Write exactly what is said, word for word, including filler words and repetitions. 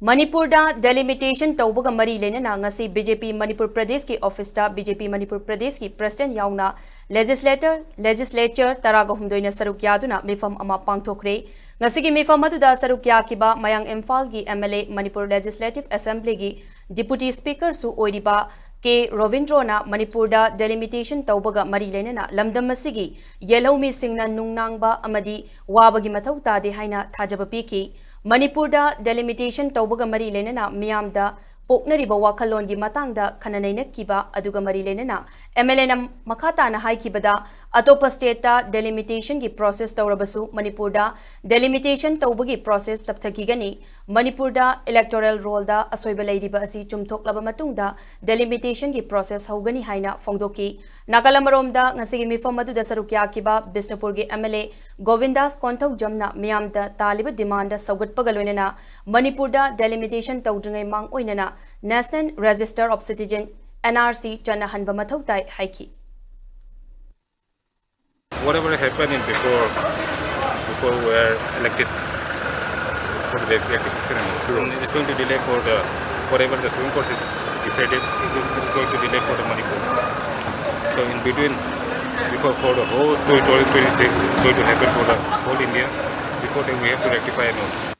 ꯃꯅꯤꯄꯨꯔꯗ delimitation ꯇꯧꯕꯒ ꯃꯔꯤ ꯂꯩꯅꯅ ꯉꯁꯤ BJP ꯃꯅꯤꯄꯨꯔ ꯄ꯭ꯔꯗꯦꯁꯀꯤ ꯑꯣꯐꯤꯁꯇ BJP ꯃꯅꯤꯄꯨꯔ ꯄ꯭ꯔꯗꯦꯁꯀꯤ president ꯌꯥꯎꯅ legislator, legislature ꯇꯔꯥꯒ ꯍꯨꯝꯗꯣꯏꯅ ꯁꯔꯨꯛ ꯌꯥꯗꯨꯅ ꯃꯤꯐꯝ ꯑꯃ ꯄꯥꯡꯊꯣꯛꯈ꯭ꯔꯦ꯫ ꯉꯁꯤꯒꯤ ꯃꯤꯐꯝ ꯑꯗꯨꯗ ꯁꯔꯨꯛ ꯌꯥꯈꯤꯕ ꯃꯌꯥꯡ ꯏꯝꯐꯥꯜꯒꯤ MLA, ꯃꯅꯤꯄꯨꯔ Legislative Assemblyꯒꯤ Deputy Speakerꯁꯨ ꯑꯣꯏꯔꯤꯕ ꯀꯦ ꯔꯣꯕꯤꯟꯗ꯭ꯔꯣꯅ ꯃꯅꯤꯄꯨꯔꯗ delimitation ꯇꯧꯕꯒ ꯃꯔꯤ ꯂꯩꯅꯅ ꯂꯝꯗꯝ ꯑꯁꯤꯒꯤ ꯌꯦꯜꯍꯧꯃꯤꯁꯤꯡꯅ ꯅꯨꯡꯅꯥꯡꯕ ꯑꯃꯗꯤ ꯋꯥꯕꯒꯤ ꯃꯊꯧ ꯇꯥꯗꯦ ꯍꯥꯏꯅ ꯊꯥꯖꯕ ꯄꯤꯈꯤ꯫ ꯃꯅꯤꯄꯨꯔꯗ delimitation ꯇꯧꯕꯒ ꯃꯔꯤ ꯂꯩꯅꯅ ꯃꯤꯌꯥꯝꯗ ꯄꯣꯛꯅꯔꯤꯕ ꯋꯥꯈꯜꯂꯣꯟꯒꯤ ꯃꯇꯥꯡꯗ ꯈꯟꯅ ꯅꯩꯅꯈꯤꯕ ꯑꯗꯨꯒ ꯃꯔꯤ ꯂꯩꯅꯅ MLAꯅ ꯃꯈꯥ ꯇꯥꯅ ꯍꯥꯏꯈꯤꯕꯗ, ꯑꯇꯣꯞꯄ stateꯇ delimitation process ꯇꯧꯔꯕꯁꯨ ꯃꯅꯤꯄꯨꯔꯗ delimitation ꯇꯧꯕꯒꯤ process ꯇꯞꯊꯈꯤꯒꯅꯤ꯫ ꯃꯅꯤꯄꯨꯔꯗ electoral rollꯗ ꯑꯁꯣꯏꯕ ꯂꯩꯔꯤꯕ ꯑꯁꯤ ꯆꯨꯝꯊꯣꯛꯂꯕ ꯃꯇꯨꯡꯗ delimitation process ꯍꯧꯒꯅꯤ ꯍꯥꯏꯅ ꯐꯣꯡꯗꯣꯛꯈꯤ꯫ ꯅꯥꯀꯜ ꯑꯃꯔꯣꯝꯗ ꯉꯁꯤꯒꯤ ꯃꯤꯐꯝ ꯑꯗꯨꯗ ꯁꯔꯨꯛ ꯌꯥꯈꯤꯕ ꯕꯤꯁꯅꯨꯄꯨꯔꯒꯤ MLA ꯒꯣꯕꯤꯟꯗꯥꯁ ꯀꯣꯟꯊꯧꯖꯝꯅ ꯃꯤꯌꯥꯝꯗ ꯇꯥꯜꯂꯤꯕ demand ꯁꯧꯒꯠꯄꯒ ꯂꯣꯏꯅꯅ ꯃꯅꯤꯄꯨꯔꯗ delimitation ꯇꯧꯗ꯭ꯔꯤꯉꯩ ꯃꯥꯡ ꯑꯣꯏꯅꯅ National Register of Citizen, NRC ꯆꯠꯅꯍꯟꯕ ꯃꯊꯧ ꯇꯥꯏ ꯍꯥꯏꯈꯤ꯫ Whatever happened in before, before we were elected for the deputy election, and it's going to delay for the, whatever the Supreme Court decided, it's going to delay for the Manipur. So in between, before, for the whole twenty twenty-six, it's going to happen for the whole India. Before that, we have to rectify and all.